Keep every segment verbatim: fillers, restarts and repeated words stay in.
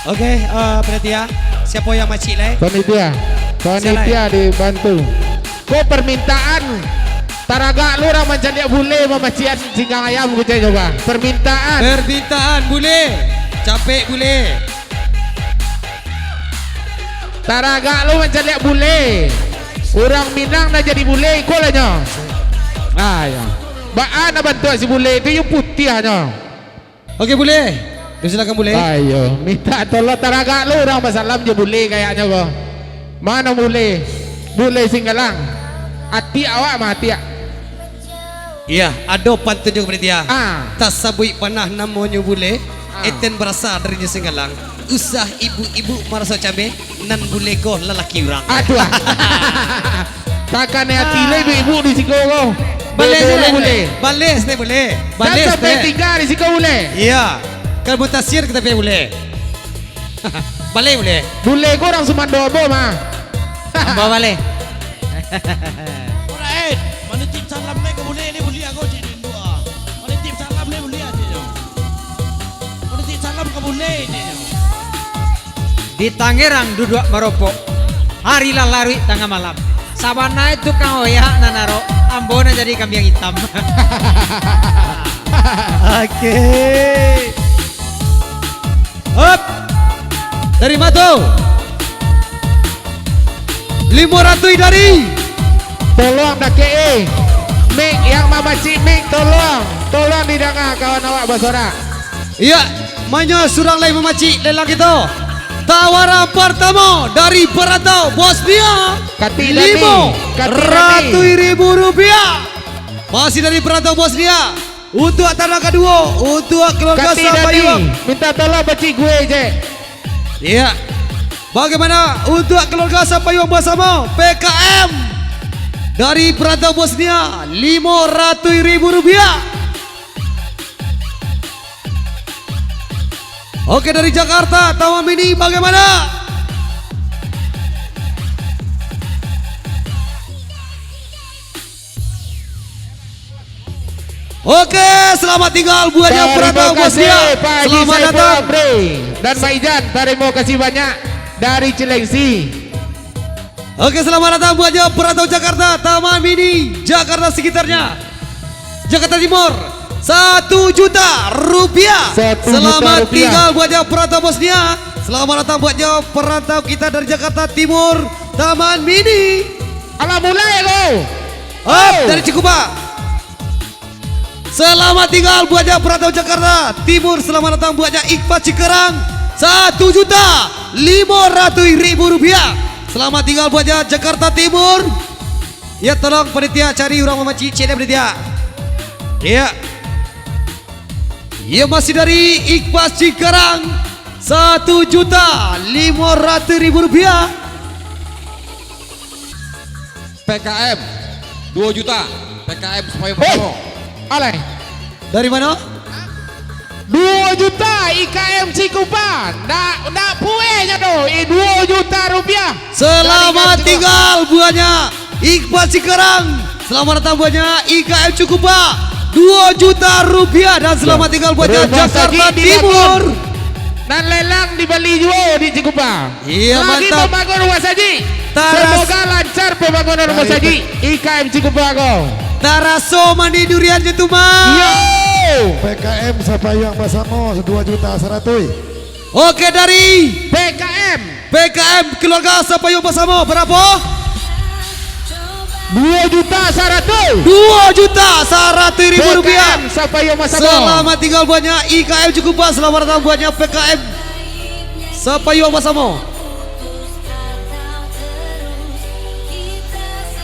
Oke, eh, panitia, siapa yang macik lai? Panitia, panitia dibantu. Ko permintaan, taragak lu urang mancaliak bule mamacian singgang ayam, kecek nyo, bah. Permintaan. Permintaan bule, capek bule. Taragak lu mancaliak bule. Urang Minang nan jadi bule, iko lah nyo. Ah, yo. Baa nan bantuak si bule tu, yo putiah nyo. Oke, bule. Disilakan, bule. Ayo, minta tolong, taragak lu urang basalam jo bule kayaknyo ko. Mano bule? Bule Singgalang. Atiak awak mah, atiak. Iya, ado pantun juo, panitia. Ah. Tasabuik panah namonyo bule, Ah. eten barasa dari nyo Singgalang. Usah ibu-ibu maraso cameh, nan bule ko lalaki urang. Aduh. Takanai ati Ah. lai ibu-ibu di siko ko. Baleh Bule, se, bule. Baleh se, bule. Baleh Jan sampai se. tingga di siko, bule. Iya. Kan mutasiar kita punya bule. Baleh, bule. Bule ko urang Sumando Abo mah. Ambo baleh. Alright. Manitip salam lai ka bule ni, bule ako cik rindu ah. Manitip salam lai bule ah, cik nyo. Manitip salam ka bule, cik nyo. Di Tangerang duduak maropok. Hari lah laruik tangah malam. Sabana itu tukang oyak nan arok, ambo nan jadi kambiang itam. Oke. Hop. Dari ma tu? Limo ratuih dari. Tolong dakek, eh. Mik yang mamacik mik, tolong. Tolong didanga kawan awak basorak. Iya, manyo surang lai mamacik lelang kito. Tawaran partamo dari Perantau Bosnia. Katik Dani, Limo katik Dani. ratuih ribu rupiah. Masih dari Perantau Bosnia. Untuak tanah kaduo, untuak keluarga Katik Dani, Sapayuang. minta tolong pacik gue je. Iya. Bagaimana untuak keluarga Sapayuang basamo P K M dari Perantau Bosnia, limo ratuih ribu rupiah. Oke, dari Jakarta, Taman Mini, bagaimana? Oke, selamat tinggal buatnya Terima Perantau kasih, Bosnia. Pak Haji Selamat Saiful datang. Amri dan Pak Ijan, terima kasih banyak dari Cilengsi. Oke, selamat datang buatnya Perantau Jakarta, Taman Mini, Jakarta sekitarnya. Jakarta Timur, satu juta rupiah. Satu juta Selamat rupiah. tinggal buatnya Perantau Bosnia. Selamat datang buatnya Perantau kita dari Jakarta Timur, Taman Mini. Alah, mulai aku. Hop, Oh. dari Cikupa. Selamat tinggal buatnya Perantau Jakarta Timur. Selamat datang buatnya Iqbal Cikarang. Satu juta limo ratuih ribu rupiah. Selamat tinggal buatnya Jakarta Timur. Ya, tolong panitia cari urang mamacik, cek deh panitia. Ya. Ya, masih dari Iqbal Cikarang. Satu juta limo ratuih ribu rupiah. P K M, duo juta. P K M Sapayuang Hei! basamo. Alai. Dari mano? Duo juta I K M Cikupa. Ndak, ndak puehnyo tu. Eh, duo juta rupiah. Selamat Dari Cikupa. tinggal buatnya Iqbal Cikarang. Selamat datang buatnya I K M Cikupa. Duo juta rupiah dan selamat tinggal buatnya Rumah Jakarta sakit di Timur. Nan lelang dibali juo di Cikupa. Iya, Lagi mantap. pambangun rumah sakit. Taras- Semoga lancar pambangunan rumah Nah, sakit I K M Cikupa ko. Taraso manih durian je tu, Mak. Yo. P K M Sapayuang basamo dua juta saratuih. Oke, dari P K M. P K M keluarga Sapayuang basamo, barapo? Duo juta saratuih. Duo juta saratuih ribu rupiah. P K M Sapayuang basamo. Selamat tinggal buatnya I K M Cikupa, selamat datang buatnya P K M Sapayuang basamo.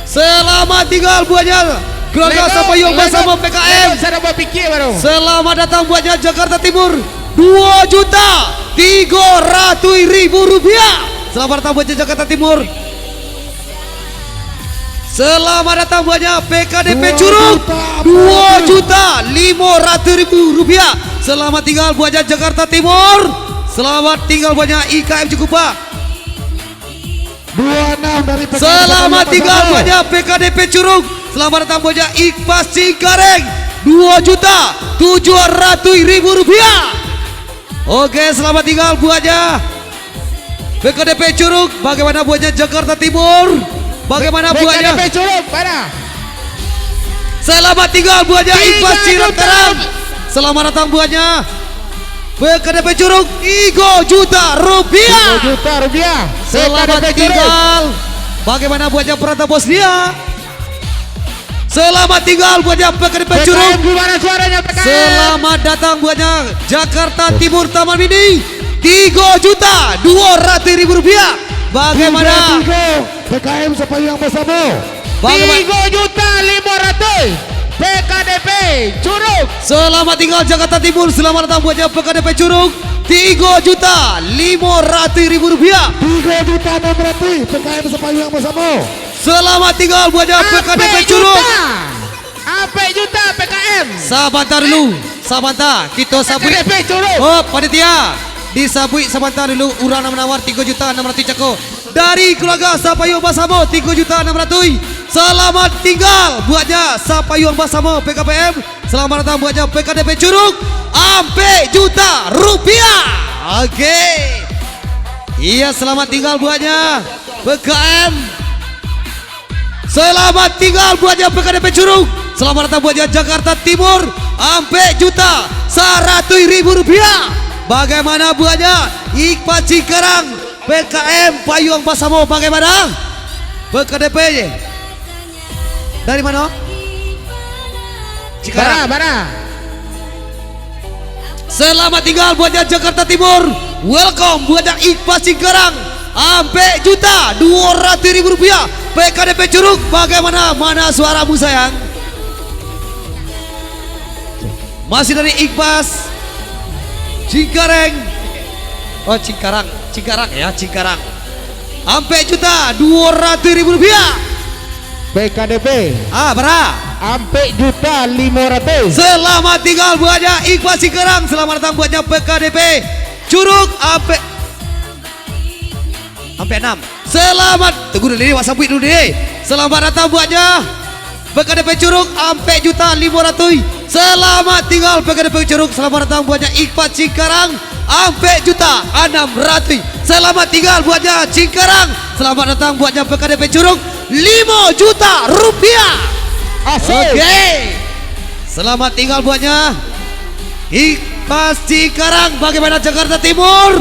Selamat tinggal buatnya keluarga Lego, Sapayuang lego, basamo P K M. lego, cara berpikir baru. Selamat datang buatnya Jakarta Timur, dua juta tigo ratuih ribu rupiah. Selamat datang buatnya Jakarta Timur. Selamat datang buatnya P K D P Dua Curug, juta dua juta limo ratuih ribu rupiah. Selamat tinggal buatnya Jakarta Timur. Selamat tinggal buatnya I K M Cikupa. Dua enam dari P K D Selamat tinggal Pasar. buatnya P K D P Curug. Selamat datang buatnya Iqbal Cengkareng, dua juta tujuh ratuih ribu rupiah. Oke, selamat tinggal buatnya. P K D P Curug, bagaimana buatnya Jakarta Timur? Bagaimana buatnya? P K D P Curug, mana? Selamat tinggal buatnya Ikhlas Cirataran. Selamat datang buatnya. P K D P Curug, tigo juta rupiah. Tigo juta rupiah. Selamat tinggal. Bagaimana buatnya Perantau Bosnia? Selamat tinggal buatnya P K D P Curug. P K M, gimana suaranya, P K M? Selamat datang buatnya Jakarta Timur Taman Mini, tigo juta dua ratus ribu rupiah. Bagaimana? Tigo, tigo. P K M Sapayuang Basamo. Bagaimana? Tigo juta limo ratus. P K D P Curug. Selamat tinggal Jakarta Timur. Selamat datang buatnya P K D P Curug, tigo juta limo ratus ribu rupiah. Tigo juta enam ratus, P K M Sapayuang Basamo. Selamat tinggal buatnya P K D P Curug. Ampek juta. Ampek juta P K M. Sabanta dulu. Sabanta. Kito sabuik. P K D P Curug. Oh, panitia. Disabuik sabanta dulu. Urang nan manawar tigo juta enam ratus cako. Dari keluarga Sapayuang Basamo, tigo juta enam ratus. Selamat tinggal buatnya Sapayuang Basamo P K P M. Selamat datang buatnya P K D P Curug. Ampek juta rupiah. Oke. Iya, selamat tinggal buatnya P K M. Selamat tinggal buatnya P K D P Curug. Selamat datang buatnya Jakarta Timur. Ampek juta saratuih ribu rupiah. Bagaimana buatnya Ikhlas Cikarang, P K M Payuang Basamo? Bagaimana? P K D P dari mana? Cikarang. Bara, bara. Selamat tinggal buatnya Jakarta Timur. Welcome buatnya Ikhlas Cikarang. Ampek juta dua ratus ribu rupiah. P K D P Curug, bagaimana? Mana suaramu, sayang? Masih dari Ikhlas Cikarang. Oh, Cikarang. Cikarang ya, Cikarang. Ampek juta dua ratus ribu rupiah. P K D P. Ah, bara? Ampek juta limo ratus. Selamat tinggal buatnya Ikhlas Cikarang. Selamat datang buatnya P K D P Curug. Ampek, ampek enam. Selamat. Tunggu dulu ni, wak sabuik dulu ni. Selamat datang buatnya P K D P Curug, ampek juta limo ratus. Selamat tinggal P K D P Curug. Selamat datang buatnya Ikhlas Cikarang, ampek juta anam ratus. Selamat tinggal buatnya Cikarang. Selamat datang buatnya P K D P Curug, limo juta rupiah. Asik. Oke. Selamat tinggal buatnya Ikhlas Cikarang. Bagaimana Jakarta Timur?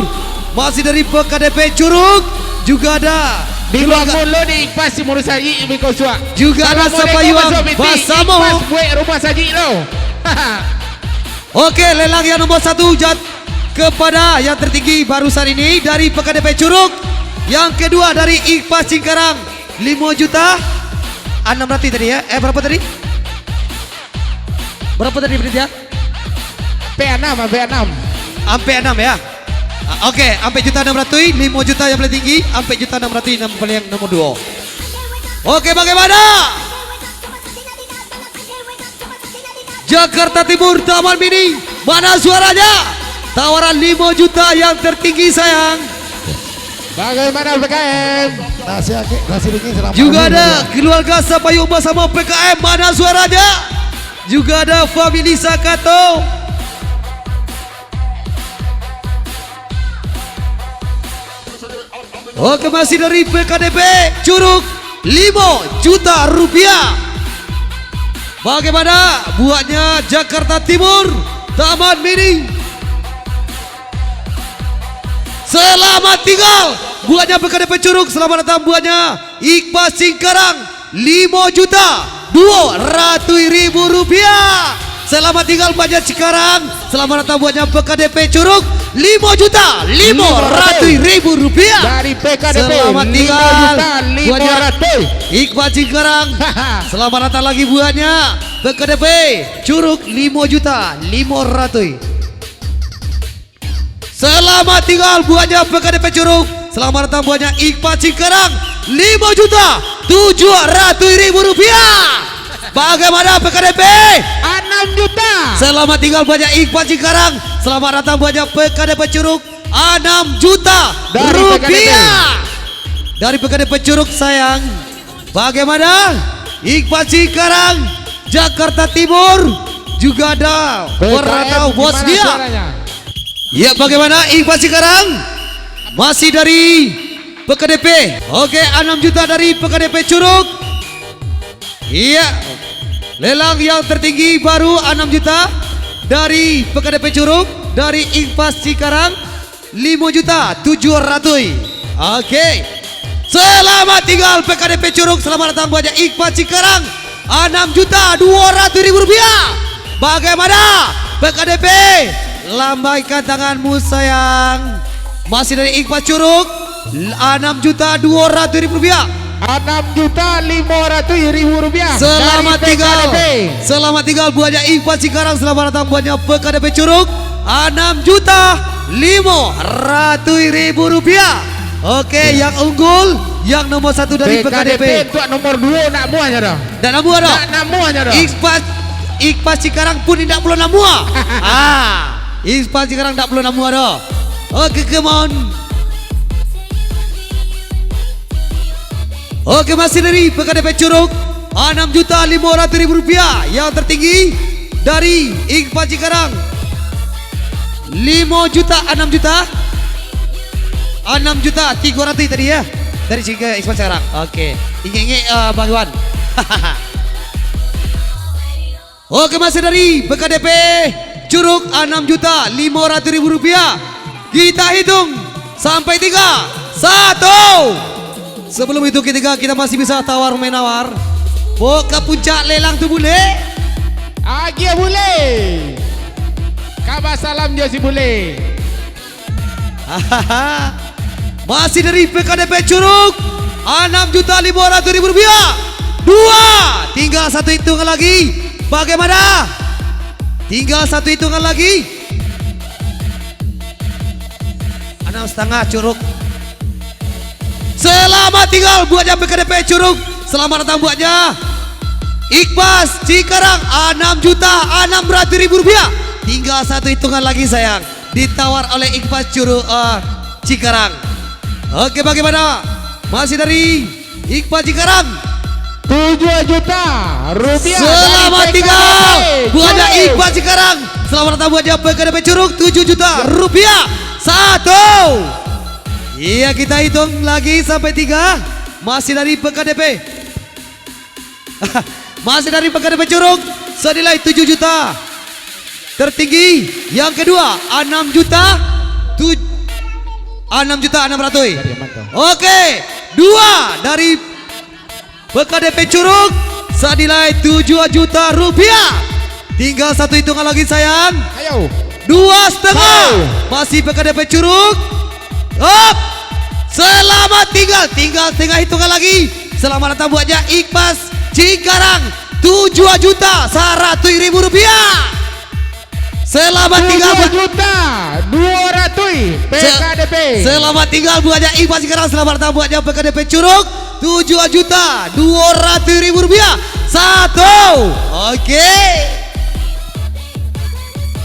Masih dari P K D P Curug. Juga ada keluarga. Dibangun lo di Ikhlas Timur Saji, Miko Suak. Juga ada Sapayuang Basamo. Ikhlas buek rumah saji lo. Oke, lelang yang nomor satu jat-, kepada yang tertinggi barusan ini dari P K D P Curug. Yang kedua dari Ikhlas Cikarang, limo juta anam ratus tadi ya. Eh, berapa tadi? Berapa tadi, panitia? P enam, P enam. Ampek enam ya. Ah, oke, ampek juta enam ratus, limo juta yang paling tinggi, ampek juta enam ratus yang paling nomor dua. Oke, bagaimana? Jakarta Timur, Taman Mini, mana suaranya? Tawaran limo juta yang tertinggi, sayang. Bagaimana P K M? Nasi aki-, nasi dingin selamat. Juga ada keluarga Sapayuang Basamo P K M, mana suaranya? Juga ada famili Sakato. Oke, masih dari P K D P Curug, limo juta rupiah. Bagaimana buatnya Jakarta Timur, Taman Mini? Selamat tinggal buatnya P K D P Curug, selamat datang buatnya Ikhlas Cikarang, limo juta dua ratus ribu rupiah. Selamat tinggal buatnya Cikarang. Selamat datang buatnya P K D P Curug, limo juta limo ratus ribu rupiah. Dari P K D P, selamat tinggal limo juta limo ratus buatnya Ikhlas Cikarang. Selamat datang lagi buatnya P K D P Curug, limo juta limo ratus. Selamat tinggal buatnya P K D P Curug. Selamat datang buatnya Ikhlas Cikarang, limo juta tujuh ratus ribu rupiah. Bagaimana P K D P? Enam juta. Selamat tinggal buatnya Ikhlas Cikarang. Selamat datang buatnya P K D P Curug, enam juta rupiah. Dari P K D P. Dari P K D P Curug, sayang. Bagaimana? Ikhlas Cikarang, Jakarta Timur, juga ada P K M, Perantau Bosnia. Gimana suaranya? Ya, bagaimana Ikhlas Cikarang? Masih dari P K D P. Oke, anam juta dari P K D P Curug. Iya. Lelang yang tertinggi baru anam juta dari P K D P Curug, dari Ikhlas Cikarang limo juta tujuh ratus. Oke. Selamat tinggal P K D P Curug, selamat datang buatnya Ikhlas Cikarang. Anam juta dua ratus ribu rupiah. Bagaimana P K D P? Lambaikan tanganmu, sayang. Masih dari Ikhlas Curug, anam juta dua ratus ribu rupiah. Anam juta lima ratus ribu rupiah. Selamat dari tinggal. P K D P. Selamat tinggal buatnya Ikhlas Cikarang. Selamat datang buatnya P K D P Curug. Anam juta lima ratus ribu rupiah. Oke, ya, yang unggul, yang nomor satu dari P K D P. P K D P untuk nomor dua nak buahnya dah. Ndak namuah doh. Ndak namuah nyo doh. Ikhlas, Ikhlas Cikarang pun indak pulo namuah. Ah, Ikhlas Cikarang ndak pulo namuah doh. Oke, come on. Oke, masih dari P K D P Curug, anam juta lima ratus ribu rupiah. Yang tertinggi dari Ikhlas Cikarang, limo juta, anam juta. Anam juta tigo ratus tadi, ya. Dari segi Ikhlas Cikarang. Oke. Ingek-ingek, eh, Bang Iwan. Oke, masih dari P K D P Curug, anam juta lima ratus ribu rupiah. Kita hitung sampai tiga. Satu. Sebelum itu, ketiga, kita masih bisa tawar-menawar. Baok ka puncak lelang tu bule. Agiah bule. Ka basalam jo si bule. Masih dari P K D P Curug, anam juta lima ratus ribu rupiah. Dua, tinggal satu hitungan lagi. Bagaimana? Tinggal satu hitungan lagi. Anam setengah, Curug. Selamat tinggal buatnya P K D P Curug. Selamat datang buatnya Ikhlas Cikarang, anam juta anam ratus ribu rupiah. Tinggal satu hitungan lagi, sayang. Ditawar oleh Ikhlas Curug, eh, Cikarang. Oke, bagaimana? Masih dari Ikhlas Cikarang. Tujuh juta rupiah. Selamat dari tinggal P K D P buatnya Curug. Ikhlas Cikarang. Selamat datang buatnya P K D P Curug, tujuh juta rupiah. Satu. Iya, kita hitung lagi sampai tiga. Masih dari P K D P. Masih dari P K D P Curug, senilai tujuh juta. Tertinggi, yang kedua, anam juta, tu-, anam juta anam ratus. Oke, dua dari P K D P Curug, senilai tujuh juta rupiah. Tinggal satu hitungan lagi, sayang. Ayo. Dua setengah. Ayo. Masih P K D P Curug. Hop. Selamat tinggal. Tinggal setengah hitungan lagi. Selamat datang buatnya Ikhlas Cikarang. Tujuh juta seratus ribu rupiah. Selamat tinggal buat tujuh juta dua ratus, se-, P K D P. Selamat tinggal buatnya Ikhlas Cikarang. Selamat datang buatnya P K D P Curug. Tujuh juta dua ratus ribu rupiah. Satu. Oke.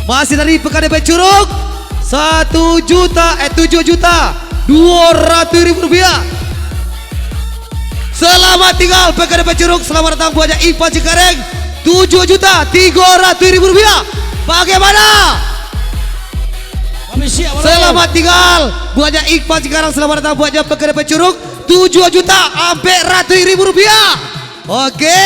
Masih dari P K D P Curug, satu juta, eh, tujuh juta dua ratus ribu rupiah. Selamat tinggal P K D P Curug, selamat datang buatnya Ikhlas Cikarang, tujuh juta tiga ratus ribu rupiah. Bagaimana? Kami siap, bro. Selamat tinggal buatnya Ikhlas Cikarang, selamat datang buatnya P K D P Curug, tujuh juta empat ratus ribu rupiah. Oke.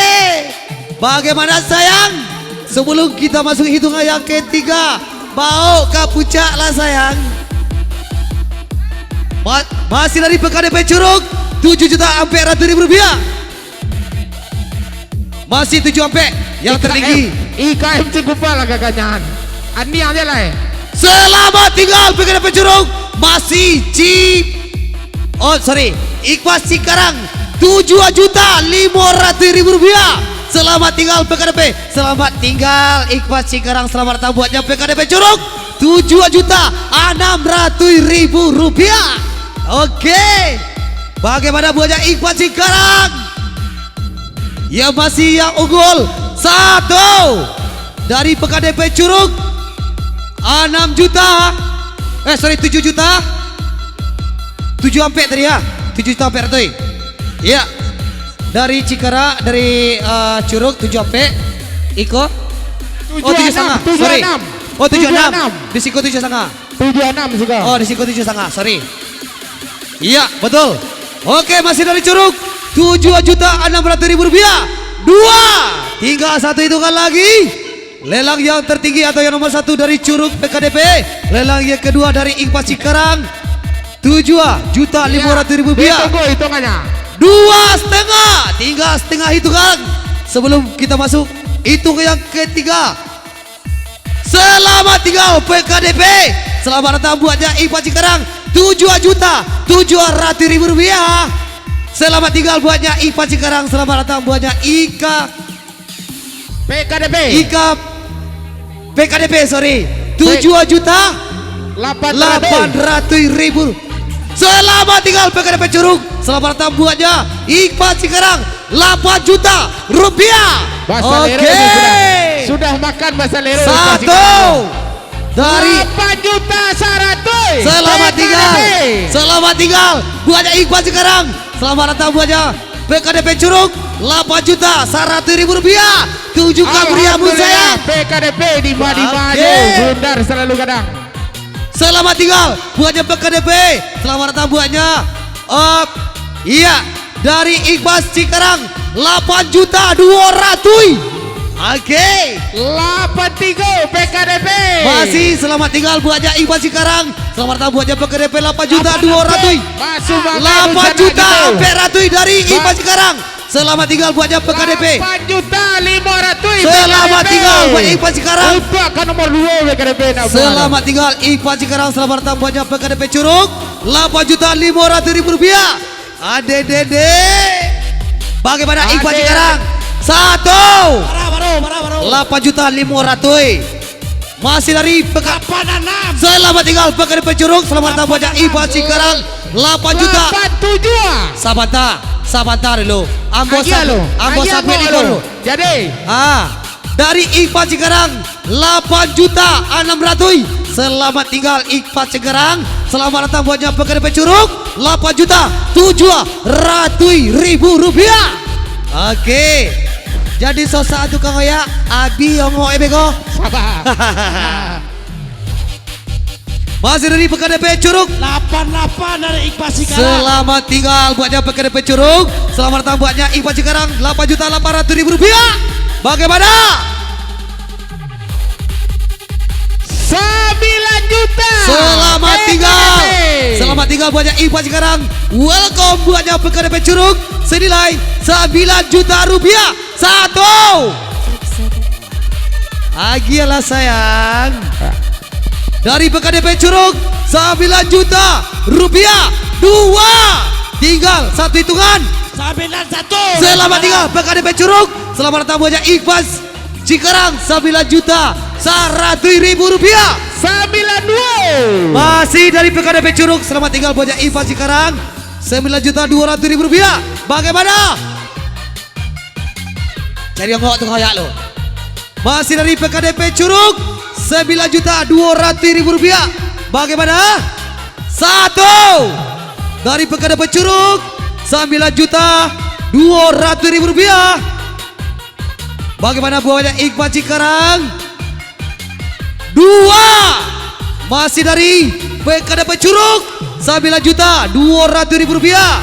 Bagaimana, sayang? Sebelum kita masuk hitungan yang ketiga, baok ka puncak lah, sayang. Ma-, masih dari P K D P Curug, tujuh juta empat ratus ribu rupiah. Masih tujuh ampek yang tertinggi. I K M Cikupa lah gaganyan. Aniang je lah, eh. Selamat tinggal P K D P Curug. Masih Ci-, oh, sorry. Ikhlas Cikarang, tujuh juta lima ratus ribu rupiah. Selamat tinggal P K D P. Selamat tinggal Ikhlas Cikarang. Selamat datang buatnya P K D P Curug, tujuh juta enam ratus ribu rupiah. Oke. Bagaimana buatnya Ikhlas Cikarang? Ya, masih yang unggul. Satu. Dari P K D P Curug, enam juta. Eh, sorry, tujuh juta. Tujuh ampek tadi, ya. Tujuh juta ampek ratus. Iya. Dari Cikarang, dari, eh, Curug, tujuh ampek. Iko. Oh, tujuh setengah. Sorry. Oh, tujuh enam. Di siko tujuh setengah. Tujuh enam siko. Oh, di siko tujuh setengah, sorry. Iya, betul. Oke, masih dari Curug. Tujuh juta enam ratus ribu rupiah. Dua. Tinggal satu hitungan lagi. Lelang yang tertinggi atau yang nomor satu dari Curug P K D P. Lelang yang kedua dari Ikhlas Cikarang. Tujuh juta lima ratus ribu rupiah. Iya. Ditunggu hitungannya. Dua setengah. Tinggal setengah hitungan. Sebelum kita masuk, hitung yang ketiga. Selamat tinggal P K D P. Selamat datang buatnya Ikhlas Cikarang. Tujuh juta tujuh ratus ribu rupiah. Selamat tinggal buatnya Ikhlas Cikarang. Selamat datang buatnya Ika. P K D P. Ika P K D P, sorry. Tujuh juta lapan ratus ribu. Selamat tinggal P K D P Curug. Selamat datang buatnya Ikhlas Cikarang. Lapan juta rupiah. Basalero. Oke. Ini sudah, sudah makan Basalero. Satu. Dari lapan juta saratus. Selamat tinggal. P K D P. Selamat tinggal. Buatnya Ikhlas Cikarang. Selamat datang buatnya P K D P Curug. Lapan juta saratus ribu rupiah. Tujuh kamriah. Alhamdulillah, sayang. P K D P di ma-di ma. Oke. Aja bundar selalu gadang. Selamat tinggal buatnya P K D P. Selamat datang buatnya. Op. Iya. Dari Ikhlas Cikarang, lapan juta dua ratus. Oke. Lapan tiga P K D P. Masih selamat tinggal buatnya Ikhlas Cikarang. Selamat datang buatnya P K D P lapan juta dua ratus. Masuk, masuk, lapan juta empat ratus dari Ikhlas Cikarang. Selamat tinggal buatnya P K D P. Lapan juta lima ratus. Selamat tinggal buat Ikhlas Cikarang. Untuk ke nomor dua P K D P nak buat. Selamat tinggal Ikhlas Cikarang. Selamat datang buatnya P K D P Curug. Lapan juta lima ratus ribu rupiah. Ade dede. Bagaimana Ikhlas Cikarang? Satu. Marah, marah, marah, marah. Lapan juta lima ratus. Masih dari P K. Lapan enam. Selamat tinggal P K D P Curug. Selamat datang buatnya Ikhlas Cikarang. Lapan juta. Lapan tujuh. Sabanta, sabanta dulu. Ambo sabi-, ambo sabik dulu. Jadi. Ah. Dari Ikhlas Cikarang, lapan juta enam ratus. Selamat tinggal Ikhlas Cikarang. Selamat datang buatnya P K D P Curug, lapan juta tujuh ratus ribu rupiah. Oke. Jadi sosa tu Kang Oya, abi ongok e beko. Sabar. Masih dari P K D P Curug. Lapan lapan dari Ikhlas Cikarang. Selamat tinggal buatnya P K D P Curug. Selamat datang buatnya Ikhlas Cikarang, lapan juta lapan ratus ribu rupiah. Bagaimana? Sembilan juta. Selamat tinggal. P K D P. Selamat tinggal buatnya Ikhlas Cikarang. Welcome buatnya P K D P Curug. Senilai sembilan juta rupiah. Satu. Agiahlah sayang. Dari P K D P Curug, sembilan juta rupiah. Dua. Tinggal satu hitungan. Sembilan satu. Selamat tinggal P K D P Curug. Selamat datang buatnya Ikhlas Cikarang, sembilan juta seratus ribu rupiah. Sembilan dua. Masih dari P K D P Curug. Selamat tinggal buatnya Ikhlas Cikarang, sembilan juta dua ratus ribu rupiah. Bagaimana? Cari ongok tu Kang Oya lo. Masih dari P K D P Curug, sembilan juta dua ratus ribu rupiah. Bagaimana? Satu. Dari P K D P Curug, sembilan juta dua ratus ribu rupiah. Bagaimana buatnya Ikhlas Cikarang? Dua. Masih dari P K D P Curug, sembilan juta dua ratus ribu rupiah.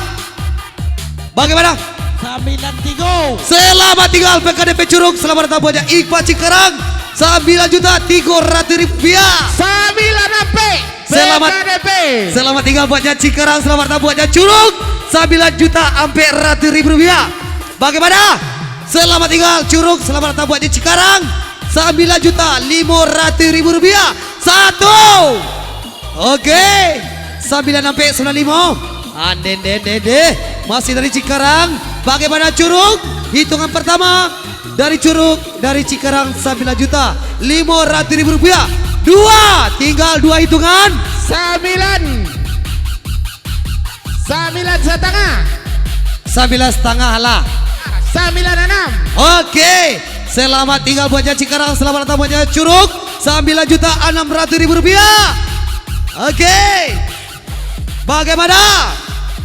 Bagaimana? Sembilan tiga. Selamat tinggal P K D P Curug, selamat datang buatnya Ikhlas Cikarang, sembilan juta tiga ratus ribu rupiah. Sembilan ampek. Selamat, P K D P. Selamat tinggal buatnya Cikarang, selamat datang buatnya Curug, sembilan juta ampek ratus ribu rupiah. Bagaimana? Selamat tinggal Curug, selamat datang buatnya Cikarang, sembilan juta lima ratus ribu rupiah. Satu. Oke. Sembilan ampek sembilan lima. Ande, de, de, de. Masih dari Cikarang. Bagaimana Curug? Hitungan pertama dari Curug, dari Cikarang, sembilan juta lima ratus ribu rupiah. Dua, tinggal dua hitungan. Sembilan. Sembilan setengah. Sembilan setengah lah. Sembilan enam. Oke. Selamat tinggal buatnya Cikarang, selamat datang buatnya Curug. Sembilan juta enam ratus ribu rupiah. Oke. Bagaimana?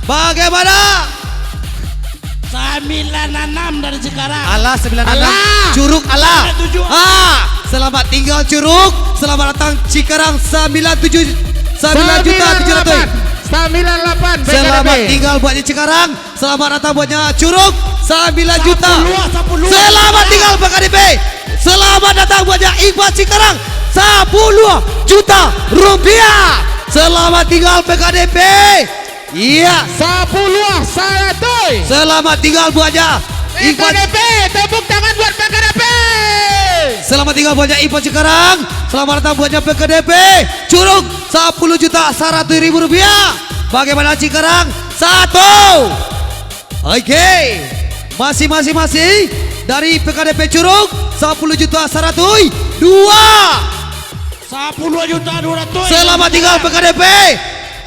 Bagaimana? Sembilan enam dari Cikarang. Alah, sembilan enam. Alah. Curug, alah. Sembilan tujuh. Ah. Selamat tinggal Curug. Selamat datang Cikarang, sambilan tujuh, sambilan juta tujuh ratus. Sambilan lapan, P K D P. Selamat tinggal buatnya Cikarang. Selamat datang buatnya Curug, sambilan juta. Sapuluah, sapuluah. Selamat tinggal P K D P. Selamat datang buatnya Iqbal Cikarang, sapuluah juta rupiah. Selamat tinggal P K D P. Iya. Sapuluah saratuih. Selamat tinggal buatnya Iqbal. P K D P, tepuk tangan buat P K D P. Selamat tinggal buatnya Iqbal Cikarang. Selamat datang buatnya P K D P Curug, sapuluh juta saratuih ribu rupiah. Bagaimana Cikarang? Satu. Oke. Masih, masih, masih. Dari P K D P Curug, sapuluh juta saratuih. Dua. Sapuluah juta dua ratuih. Selamat tinggal P K D P.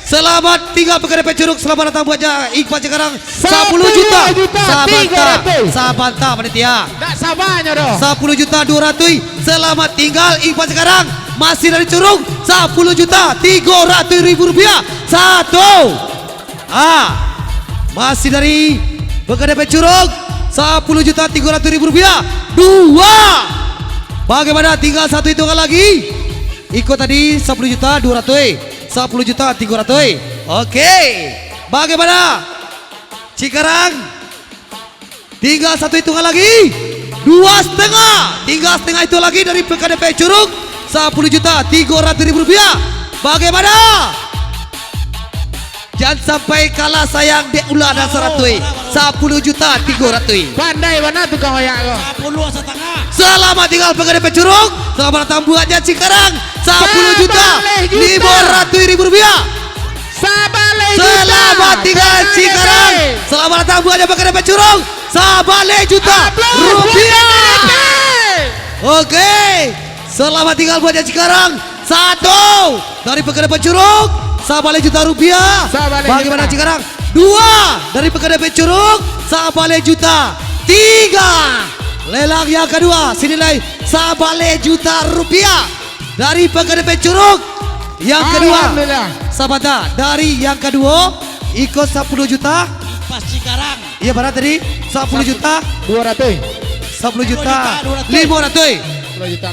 Selamat tinggal P K D P Curug. Selamat datang buatnya Iqbal Cikarang. Sapuluah juta. Sapuluah juta tigo ratuih. Sabanta, sabanta, panitia. Ndak sabanyo doh. Sapuluah juta dua ratuih. Selamat tinggal Iqbal Cikarang. Masih dari Curug, sapuluah juta tigo ratuih ribu rupiah. Satu. Ah, masih dari P K D P Curug, sapuluah juta tigo ratuih ribu rupiah. Dua. Bagaimana? Tinggal satu hitungan lagi. Iko tadi sapuluah juta dua ratuih, sapuluah juta tigo ratuih. Oke. Bagaimana? Cikarang. Tinggal satu hitungan lagi. Dua setengah. Tinggal setengah itu lagi dari P K D P Curug. Sapuluah juta tigo ratuih ribu rupiah. Bagaimana? Jan sampai kalah sayang dek ulah dan saratuih. Sapuluah juta tigo ratuih. Pandai bana tukang oyak ko. Sapuluah satangah. Selamat tinggal P K D P Curug. Selamat datang buatnya Cikarang. Sapuluah juta limo ratuih ribu rupiah. Sabaleh juta. Selamat tinggal Cikarang. Selamat datang buatnya P K D P Curug. Sabaleh juta rupiah. Oke. Selamat tinggal buatnya Cikarang. Satu dari P K D P Curug, sabaleh juta rupiah. Sabaleh juta. Bagaimana Cikarang? Dua dari P K D P Curug, sabaleh juta. Tiga. Lelang yang kedua senilai sabaleh juta rupiah dari P K D P Curug. Yang kedua, alhamdulillah. Sabanta, dari yang kedua, iko sapuluah juta. Pas Cikarang. Iya, bara tadi? Sapuluah juta. Dua ratuih. Sapuluah juta. Dua juta dua ratuih. Limo ratuih. Dua juta.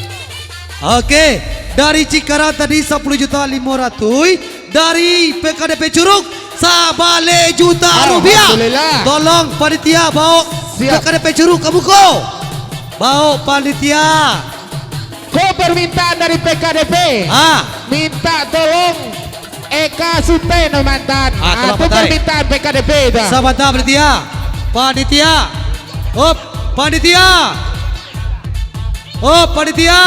Oke, dari Cikarang tadi sapuluah juta limo ratuih, dari P K D P Curug sabaleh juta rupiah. Alhamdulillah. Tolong panitia bawa P K D P Curug ka muko. Bawa panitia. Ko permintaan dari P K D P. Ah. Minta tolong Eka Sute no mantan. Ah, tolong tu mantan. Permintaan P K D P tu. Sabanta panitia. Panitia. Hop, panitia. Hop, panitia.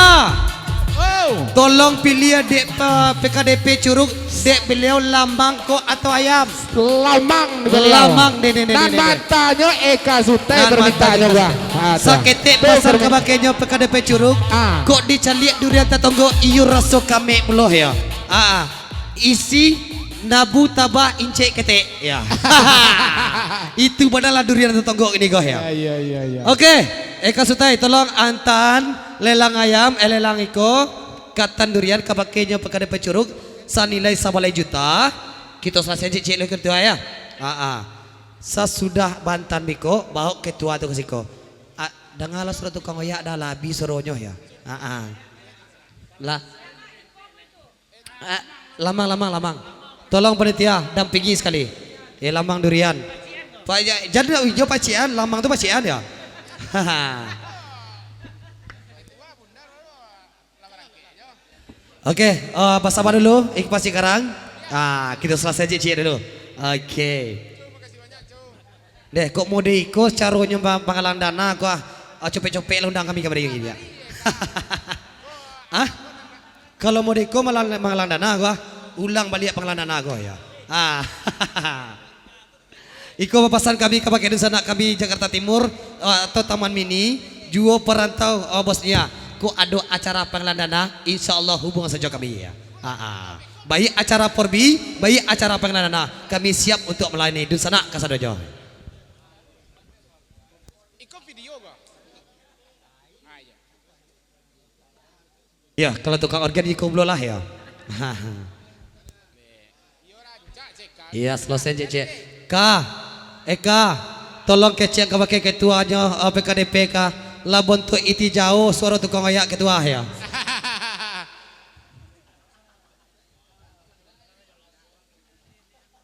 Oh. Tolong pilih dek, eh, P K D P Curug, dek beliau lamang ko atau ayam. Lamang beliau. Lamang, deh, deh, deh, deh, deh. Nan matanyo Eka Sute permintaannyo, Eka Sute. Ah, tu. Saketek pasan kabakenyo P K D P Curug. Ah. Kok dicaliak durian tatonggok, iyo raso kamek pulo yo. Ah, ah. Isi nabu tabah incek ketek. Ya. Itu bana lah durian tatonggok ini, goh, ya. Ya, ya, ya, ya. Oke, Eka Sutai, tolong antaan lelang ayam, eh, lelang iko, katan durian, kabakenyo P K D P Curug, sanilai sabaleh juta. Kito salasaian ciek-ciek lo ketua, ya. Ah, ah. Sasudah bantan biko, baok ketua tu ka siko. Ah, dangalah suaro tukang oyak dah, lah abih suaronyo, ya. Ah, ah. Lah. Ah, lamang, lamang, lamang. Tolong panitia, dampingi sakali. Eh, lamang durian. Pak, ja-, jan ijo pacian, lamang tu pacian, ya. Oke, eh, basaba dulu, Iqbal Cikarang. Ah, kito salasai ciek-ciek dulu. Oke. Deh, kok mode iko caronyo ma-, manggalang dana ko, ah? Ah, copek-copek lah undang kami kamari ko, ya. Ah? Kalau mode iko malang-, manggalang dana ko, ah? Ulang baliak panggalang dana ko, ya. Ah. Iko pasan kami kabake dunsanak kami Jakarta Timur, eh, atau Taman Mini, juo parantau, eh, bosnyo. Kok ado acara panggalang dana, insya Allah hubungan sajo kami, ya. Ah, ah. Baik acara porbi, baik acara panggalang dana, kami siap untuak malayani dunsanak kasadonyo. Iko video ko? Ah, iya. Ya, kalau tukang organ iko pulo lah, ya. Iya, salasai ciek-ciek. Ka, Eka, tolong kecek kabake ketuanyo, eh, P K D P ka. Lah bontuak iti jauah suaro tukang oyak ketua yo.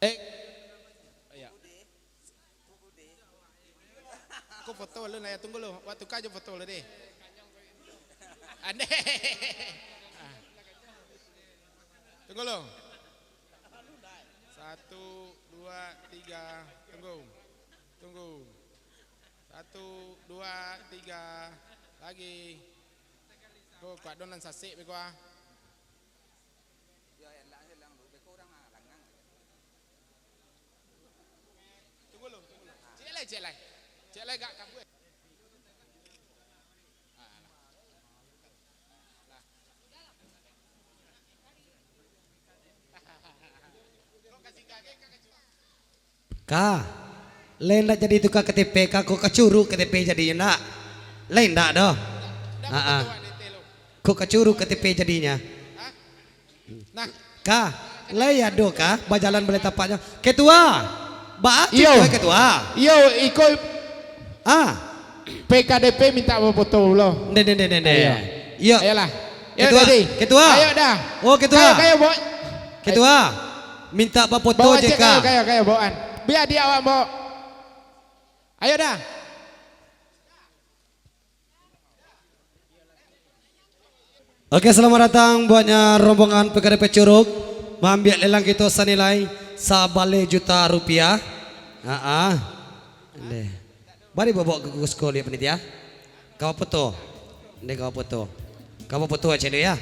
Eh. Iyo. Aku foto lu, nah, tunggu lu. Waktu ka aja foto lu deh. Ande. Tunggu lu. Satu, dua, tiga. Tunggu. Tunggu. Satu, dua, tiga. Lagi. Ko kuat don nan sasek beko ah. Tunggu lu, tunggu lu. Ciek lai, ciek lai. Ciek lai gak kabua. Ka, lai ndak jadi tukang K T P ka, kok ka Curug K T P jadinyo ndak? Lai ndak doh. Haa. Kok ka Curug K T P jadinyo? Nah. Ka, lai ado ka bajalan balai tapaknyo? Ketua, baa Iyo. Ketua? Iyo, iko Ah. P K D P mintak bafoto pulo. Ndeh, ndeh, ndeh, ndeh, ndeh. Iyo. Iyo. Ayolah. Yo, Ketua. Jadi. Ketua. Ayo dah. Oh, Ketua. Kayo, kayo, Bok. Ketua. Mintak bafoto Bawa je cek ka. Kayo, kayo, kayo, bawaan. Bia di awak, Bok. Ayo dah. Oke, selamat datang buatnya rombongan P K D P Curug. Maambiak lelang kito sanilai sabaleh juta rupiah. Haa. Ndeh. Bari babawa ka siko liak panitia. Ka bafoto. Ndeh, ka bafoto. Ka bafoto aceh dulu yo.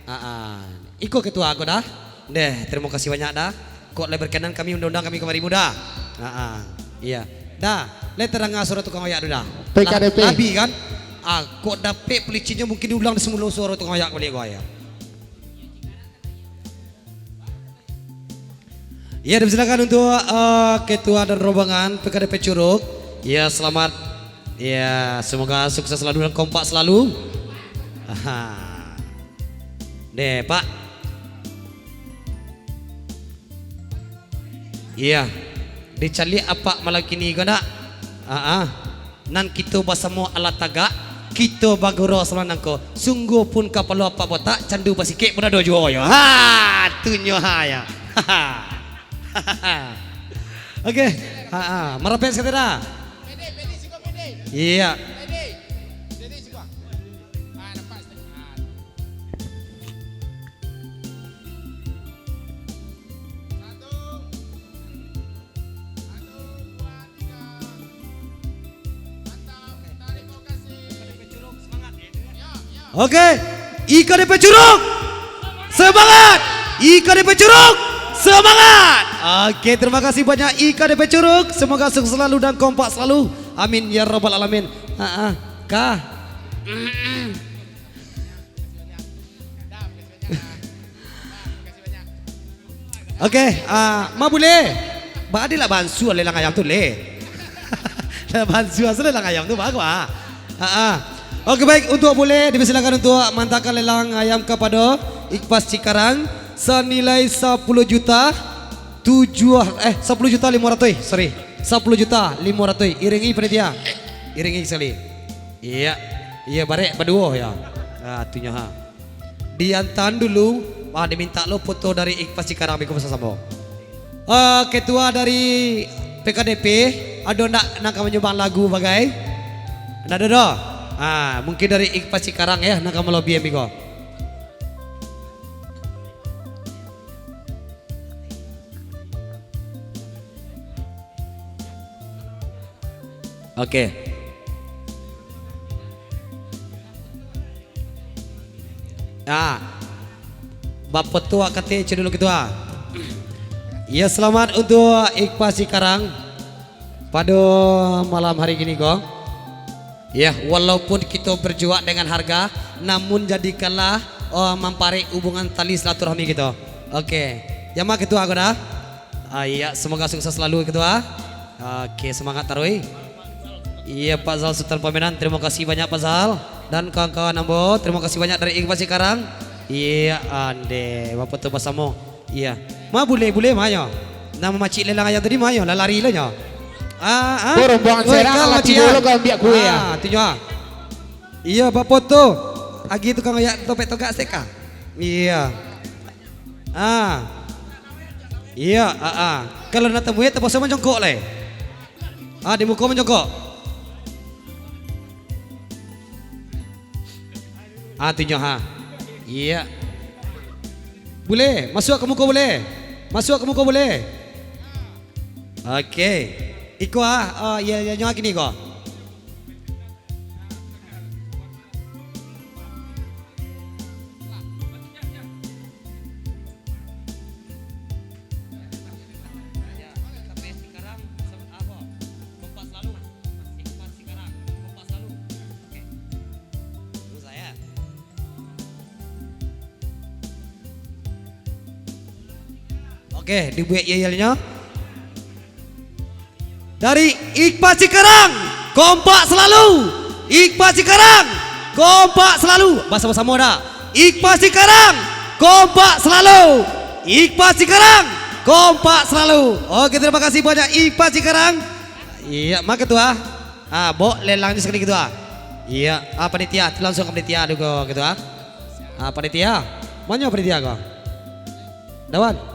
Haa. Iko ketua ko dah. Ndeh, tarimo kasih banyak dah. Kok lai berkenan kami undang-undang kami kamari muda. Haa. Iyo. Dah, lai tadanga suaro tukang oyak tu dah. P K D P. Lah, labi kan? Ah, kok dapek pelicinnyo mungkin diulang di semula suaro tukang oyak baliak ko yo. Ya, dipersilakan untuk, eh, ketua dan rombongan P K D P Curug. Ya, selamat. Ya, semoga sukses selalu dan kompak selalu. Aha. Deh, Pak. Iya. Dicaliak apak malam kini ko ndak? Aa. Nan kito basamo alah tagak, kito bagurau samanang ko. Sungguahpun kapalo apak botak, candu basikek pun ado juo yo. Ha, tunyo ha yo. Oke. Ha, ha. Marapek sakali dah. Iya. Oke, I K D P Curug, semangat! I K D P Curug, semangat! Oke, terima kasih banyak I K D P Curug. Semoga sukses selalu dan kompak selalu. Amin ya rabbal alamin. Ha, ha. Kah? Oke, ah, ma bulih. Ba adi lah bansu lelang ayam tu, leh. Lah bansu asa lelang ayam tu, bagus, ah. Ah, ah. Oke, baik, untuk bulih, dipersilakan untuk maantakan lelang ayam kapado Ikhlas Cikarang sanilai sapuluh juta tujuh, eh, sapuluh juta limo ratuih, sorry. Sapuluh juta limo ratuih. Iringi panitia. Iringi sakali. Iya. Iya, barek baduo, ya. Ah, tunyo, ha. Diantaan dulu, ah, dimintak lo foto dari Ikhlas Cikarang, biko basamo-samo. Eh, ketua dari P K D P, ado ndak nan ka manyumbang lagu bagai? Ndak ado doh? Ah, mungkin dari Ikhlas Cikarang yo, nan ka malobian biko. Oke. Nah, bapak tua kate cedulu ketua. Ya, selamat untuk Ikhlas Cikarang pado malam hari kini ko. Ya, walaupun kito berjuang dengan harga, namun jadikanlah, oh, mamparek hubungan tali silaturahmi kito. Oke. Ya, ma ketua ko dah. Ah, iya, semoga sukses selalu, Ketua. Oke, semangat taruih. Iya, Pak Zal Sultan Pamenan, terima kasih banyak, Pak Zal. Dan kawan-kawan ambo, terima kasih banyak dari Ikhlas Cikarang. Iya, ande, bapak tu basamo. Iya. Ma bulih, bulih, ma yo. Nan mamacik lelang ayam tadi, ma yo, lah lari lo nyo. Ah, ah. Ko rombongan Woi, serang, kau lah macik, tibo ah. Lo kau ambiak kue, ya. Ah, tu nyo, ah. Iyo, bafoto. Agi tukang oyak topek togak seka. Iyo. Ah. Iyo, ah, ah. Kalau nak tamuik, tapaso manjongkok lai. Ah, di muko manjongkok. Ah, tunjuak ha. Iyo. Buleh, masuak ka muko buleh. Masuak ka muko buleh. Oke. Iko ah, ah, iyo, iyo, nyo kini ko. Oke, dibuek yel-yelnyo. Dari Iqbal Cikarang, kompak selalu. Iqbal Cikarang, kompak selalu. Basamo-samo dah. Iqbal Cikarang, kompak selalu. Iqbal Cikarang, kompak selalu. Oke, terima kasih banyak Iqbal Cikarang. Iyo, mako Ketua. Ah, bok lelang ni sakali Ketua. Iyo, ah, panitia, langsung ka panitia dulu ko, Ketua. Ah, panitia. Manyo panitia ko? Dawan.